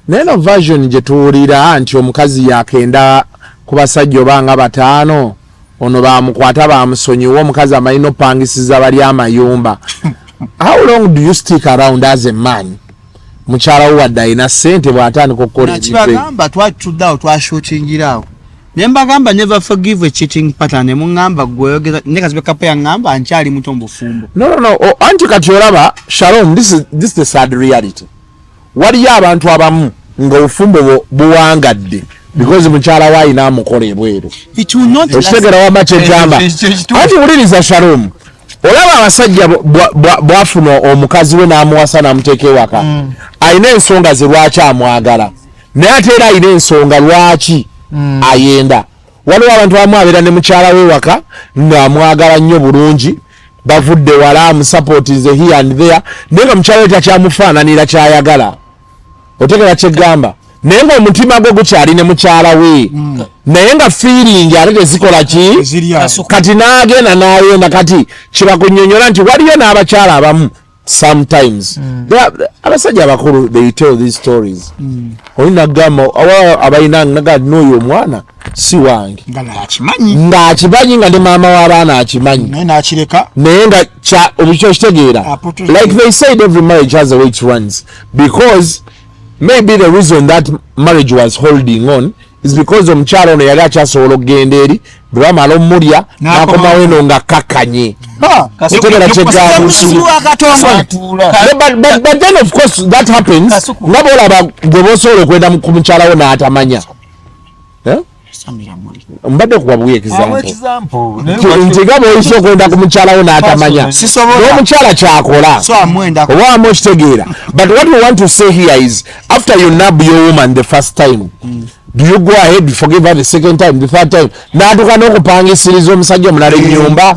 Naye no version gye tuwulira nti omukazi yakenda ku basajja oba nga bataano, ono bamukwata, bamusonyiwa, omukazi amanyi nopangisiza bali amayumba. How long do you stick around as a man, mukyala wo wadde alina ssente, bw'atandika okukola ebintu ebyo? Nakibagamba, twatudde awo, twashootingira awo, ne mbagamba, "Never forgive a cheating partner." Ne muŋŋamba, "Gweoyogeza." Ne Kazibwe Kapo yaŋŋamba nkyali muto mu bufumbo. No. Oh, anti kati olaba, Shalom, this is the sad reality. Waliyo abantu abamu nga obufumbo buwangadde because mukyala we ayina amukola ebweru. It will not last. Okitegera wama kyegamba? Ekyo kituufu. Anti wuliriza, Shalom, olaba abasajja bwafuna omukazi we n'amuwasa n'amuteeka ewaka, alina ensonga ze lwaki amwagala, naye ate era alina ensonga lwaki ayenda. Waliwo abantu abamu abeera ne mukyala we waka ng'amwagala nnyo bulungi, bavudde wala, amusupportinze here and there, naye nga mukyala we takyamufaananira kyayagala. Otegera kyegamba? Naye ng'omutima gwe gukyali ne mukyala we, naye nga feeling ate tezikola ki? Eziri awo. Kasuku. Kati n'agenda n'ayenda. Kati kibakunyonyola nti waliyo n'abakyala abamu sometimes abasajja abakulu, they tell these stories. Oli nagamba abalina naga, "N'oyo omwana si wange." Nga nakimanyi. Ng'akimanyi, nga ne maama w'abaana akimanyi. Naye nakireka. Naye nga obukyo kitegeera. Like they said, every marriage has a way it runs, because maybe the reason that marriage was holding on is because omukyala ono yali akyasobola okugenda eri, bwe bamala omulya n'akomawo eno nga kakkanye. Otegera kyegamba? Muzibu wa Katonda. No, but then of course that happens. Kasuku. Nga bwolaba gwe bosobola okwenda ku mukyala wo n'atamanya. Eh? Mbadde kuwa buwi Awo example. Example. Nti nga bw'oyinza okwenda ku mukyala wo n'atamanya, Sisobola. n'omukyala kyakola. So amwenda. Oba wamu okitegeera? But what we want to say here is, after you nab your woman the first time, do you go ahead, forgive her the second time, the third time, n'atuuka n'okupangisiriza omusajja omulala ennyumba?